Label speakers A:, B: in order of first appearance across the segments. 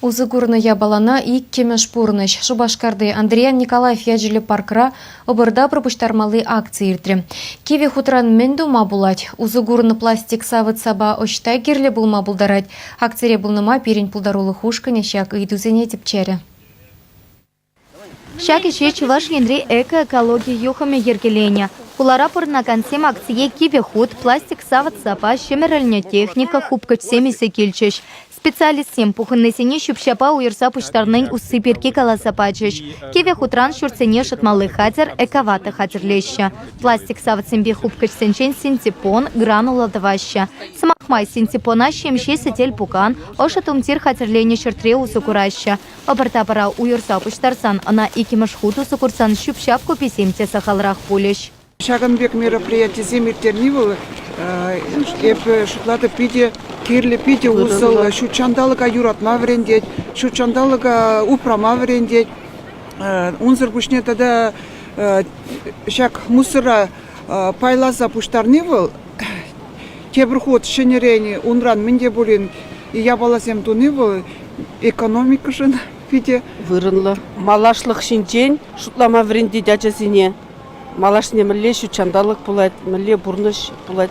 A: Усӑ курнӑ япалана иккӗмӗш пурнӑҫ. Шупашкарти Андриян Николаев ячӗллӗ паркра ӑпӑр-тапӑр пуҫтармалли акци иртрӗ. Кивӗ хутран мӗн тума пулать? Усӑ курнӑ пластик савӑт-сапа ӑҫта кирлӗ пулма пултарать? Акцире пулнӑ май пирӗн пултарулӑх ушкӑнӗ ҫак ыйтусене тӗпчерӗ.
B: Ҫак ӗҫе Чӑваш Енри экоэкологи юхӑмӗ йӗркеленӗ. Хулара пурӑнакансем акцие кивӗ хут, пластик савӑт-сапа, ҫӗмӗрӗлнӗ техника, хупкӑчсем илсе килчӗҫ. Специалистсем пухӑннисене ҫӳп-ҫапа уйӑрса пуҫтарнин усси пирки каласа пачӗҫ. Кивӗ хутран ҫуртсене ӑшӑтмалли хатӗр, эковата хатӗрлеҫҫӗ. Пластик савӑтсемпе хупкӑчсенчен синтепон, гранула тӑваҫҫӗ. Сӑмах май, синтепона ҫемҫе сӗтел-пукан, ӑшӑ тумтир хатӗрленӗ ҫӗртре усӑ кураҫҫӗ. Ӑпӑр-тапӑра уйӑрса пуҫтарсан ӑна иккӗмӗш хут усӑ курсан ҫӳп-ҫап куписем те сахалрах пулӗҫ.
C: Ҫакӑн пек мероприятисем ирттерни вӑл, эпӗ шутлатӑп, питӗ кирлӗ, питӗ усӑллӑ. Ҫут ҫанталӑка юратма вӗрентет, ҫут ҫанталӑка упрама вӗрентет. Унсӑр пуҫне тата ҫак мусора пайласа пуҫтарни вӑл тепӗр хут ҫӗнӗрен унран мӗн те пулин япаласем туни вӑл экономикӑшӑн питӗ
D: вырӑнлӑ. Малашлӑх ҫинчен шутлама вӗрентет ачасене. Малашне мӗнле ҫут ҫанталӑк пулать, мӗнле пурнӑҫ пулать,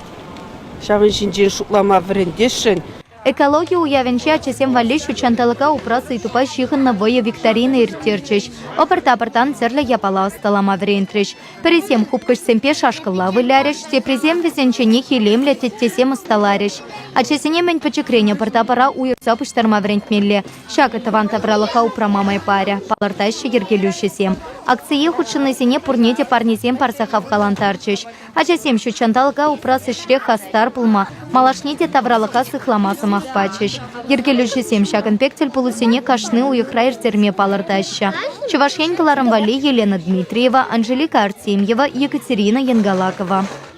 D: ҫавӑн ҫинчен шутлама вӗрентесшӗн.
B: Экологи уявӗнче ачасем валли ҫут ҫанталӑка упрас ыйтупа ҫыхӑннӑ вӑйӑ викторина ирттерчӗҫ. Ӑпӑр-тапӑртан тӗрлӗ япала ӑсталама вӗрентрӗҫ. Пӗрисем хупкӑчсемпе шашкӑлла вылярӗҫ, теприсем вӗсенченех илемлӗ теттесем ӑсталарӗҫ. Ачасене мӗн пӗчӗкрен ӑпӑр-тапӑра уйӑрса пуҫтарма вӗрентмелле. Ҫакӑ тӑван тавралӑха упрама май парӗ, палӑртаҫҫӗ йӗркелӳҫӗсем. Акцие хутшӑннисене пурне те парнесем парса хавхалантарчӗҫ. Ачасем ҫут ҫанталӑка упрас ӗҫре хастар пулма, малашне те тавралӑха сыхлама сӑмах пачӗҫ. Йӗркелӳҫӗсем ҫакӑн пек тӗлпулусене кашни уйӑхра ирттерме палӑртаҫҫӗ. Чӑваш Ен кӑларӑм валли Елена Дмитриева, Анжелика Артемьева, Екатерина Янгалакова.